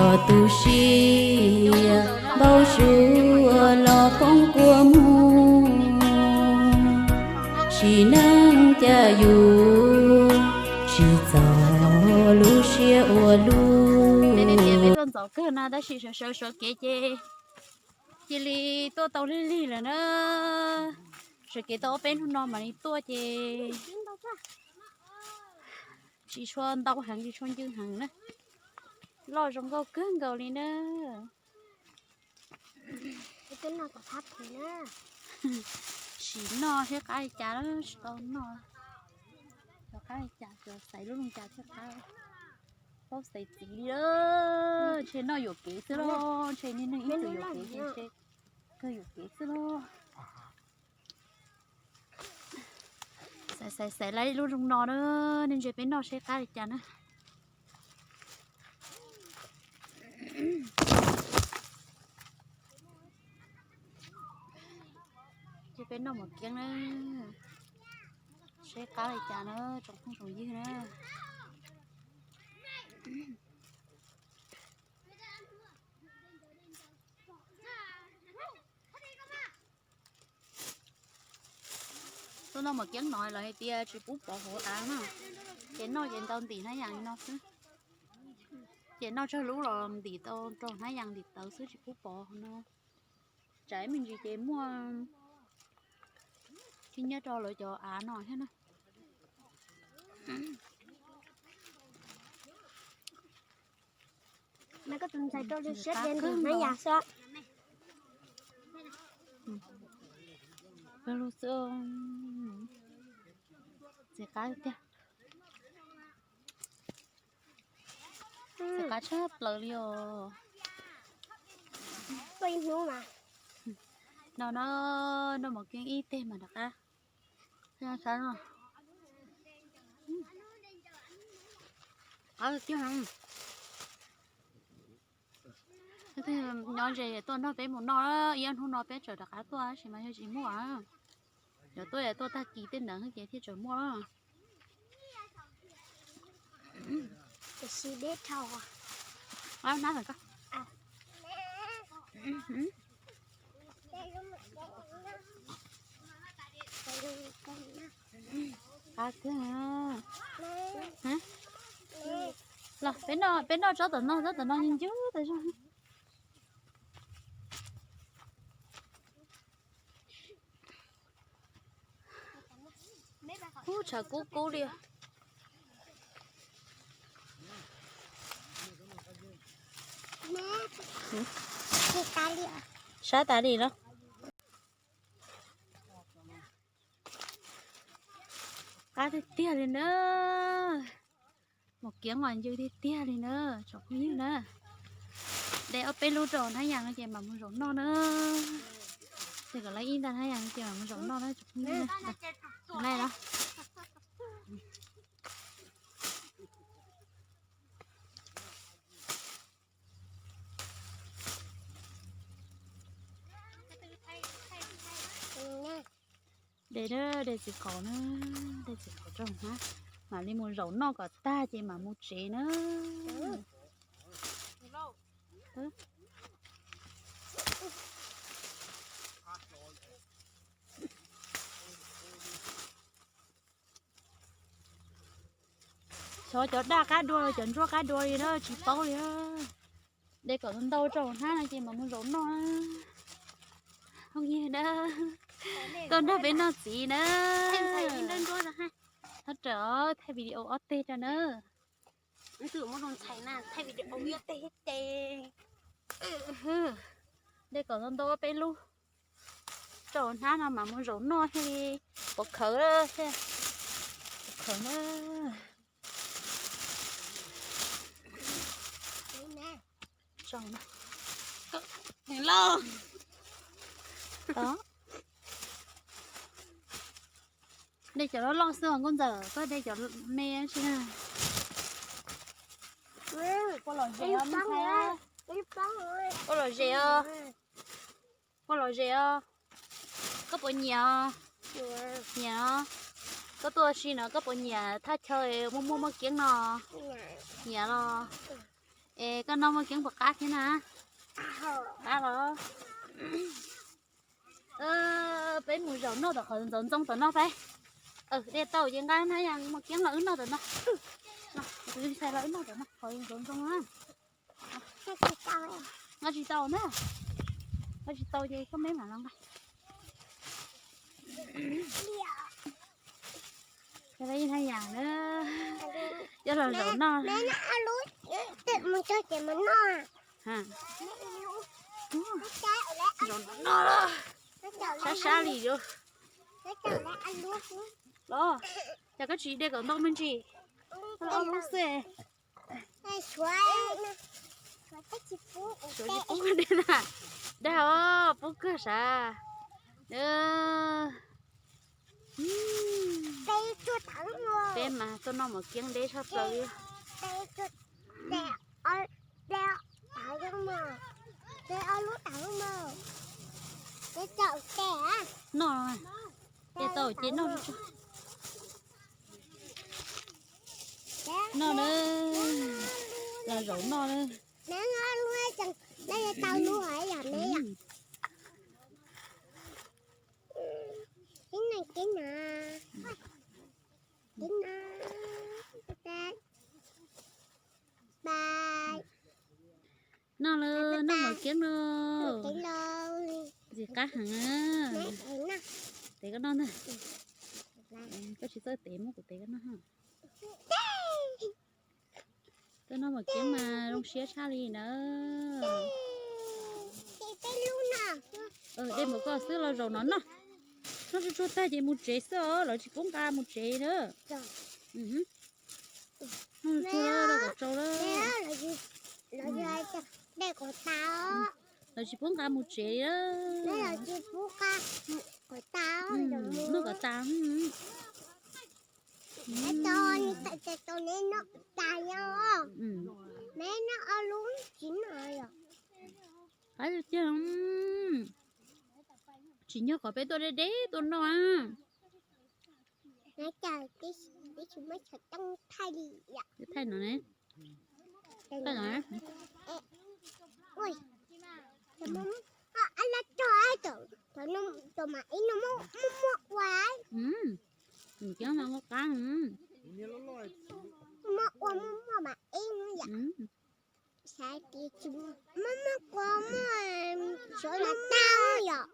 Tu siab npau suav los poob kua muag, sim neej cas yus tsis txaus lub siab ua luaj. Peb tuaj ntxov kawg na tab sis sawv sawv sawv kev ces cia li tuaj tau lig lig lawm na. Sawv kev tau ob peb hnub no mam li tuaj ces tsis tshua ntau heev tsis tshua ncw heev na. Loj zoo nkauj kawg nkaus li na. Sim noj thiab qab li cas tsis tau noj. Cov qab li cas cov xaiv lub zoo cas thiab qab. Paub xaiv txiv li. Ntshe noj yuam kev xwb los ntshe niag neeg ib txwm yuam kev ces ntshe kawg yuam kev xwb los. Xaiv xaiv xaiv lawm lub zoo no na, nej ntsia peb noj seb qab li cas na. Ces peb noj mov kiab na, seb qab li cas na tsoom phooj tsoom ywg na. Tuaj noj mov kiab no lawv hais tias tsis pub pov hauv av na, ces noj ces ntau ntim hnab yas li no xwb. Ces noj tsawg lub los ntim tau rau hnab yas ntim tawv xwb tsis pub pov hauv no. Tsam ib me ntsis ces muaj tsis nyob rau lawv cov av no thiab na. Koj tus ntxhais rau siab tias ntim hnab yas xwb. Peb lub xwb. Txiv qab tiag. Txiv qab tshaj plaws li os. Tuaj ib hnub mas. No no, noj mov kiab ib teg mas rov qab. Sab no. Qab tiag. Nyob ze tuaj nrog peb mus noj, ib ob hnub no peb tseem rov qab tuaj tab sis mas yog tsis muaj. Cov tuaj tuaj tag kis tej ntawd ces thiaj tseem muaj. Los peb noj, peb noj tsob tom no, tsob tom no ncw tas zog. Ub, tshav kub kub li. Sab tas li los. Qab tiag tiag li na. Mov kiab mas ncw tiag tiag li na tsoom phooj ywg na. De ob peb lub rau hnab yas no ces mam mus zaum noj na. Ces kom lawv ib nta hnab yas no ces mam mus zaum noj na tsoom phooj ywg na. Lawm. De, de txiv qaub na, de txiv qaub rau hnab, mam li mus zaum noj kom tag ces mam mus tsev na. Xyov cov daj qab dua los cov ntsuab qab dua li na tsis paub li. De kom ntau rau hnab no ces mam mus zaum noj. Phooj ywg na, tuaj nrog peb noj txiv na. Thov rawm thaij video ob teg rau na. De kom ntau ntau peb lub rau hnab no mam mus zaum noj thiaj li pov khawv thiab. Pov khawv na. Zaum na. De cov loj loj xwb os nkauj ntxawm, koj de cov me tsis na. Ua los zes os, ua los zes os. Ua los zes os. Koj puas nyiam os? Nyiam os. Koj tuaj ua si no koj puas nyiam thaj chaw muaj muaj mov kiab no? Nyiam los? Es koj noj muaj keeb puas qab thiab na? Qab los? Peb mus zaum noj tom qhov ntxoov ntxoo tom no peb. Dej tau ces nqa na, yog muaj keeb los wb noj tom no. Ntxhais los wb noj tom no, qhov ntxoov ntxoo na. Nqa tsis tau na. Nqa tsis tau ces koj meb mam los nqa. Ib na yam na, coj los zaum noj. Zaum noj los sab sab li os. Los, cas koj tsis de kom ntau me ntsis? Ob lub xwb. Suav tsis pub de na. Dag os, pub kawg sav. Peb mas tuaj noj mov keeb deb tshaj plaws li. Noj, ces tau ces noj. Noj na, los zaum noj na. Noj lawm, noj mov keeb lawm. Ntxim qab heev. Tev koj noj ntag. Koj tsis txawj tev muab kuv tev koj noj. Koj noj mov keeb mas zoo siab tshaj li na. Dej npaum koj xwb los zaum no noj. Noj tsuag tsuag tag ces mus tsev xwb os, lawv tsis pub nqa mus tsev na. Noj tsuag tsuag los kom tsau lawm. Lawv tsis pub nqa mus tsev li. Noj kom tas. Qab tiag, tsim nyog qhov peb tuaj deb deb tuaj noj. Thaij no ne. Thaij no. Muaj ua muaj muaj mas ib, muaj muaj ua muaj, xyov mas tau yom.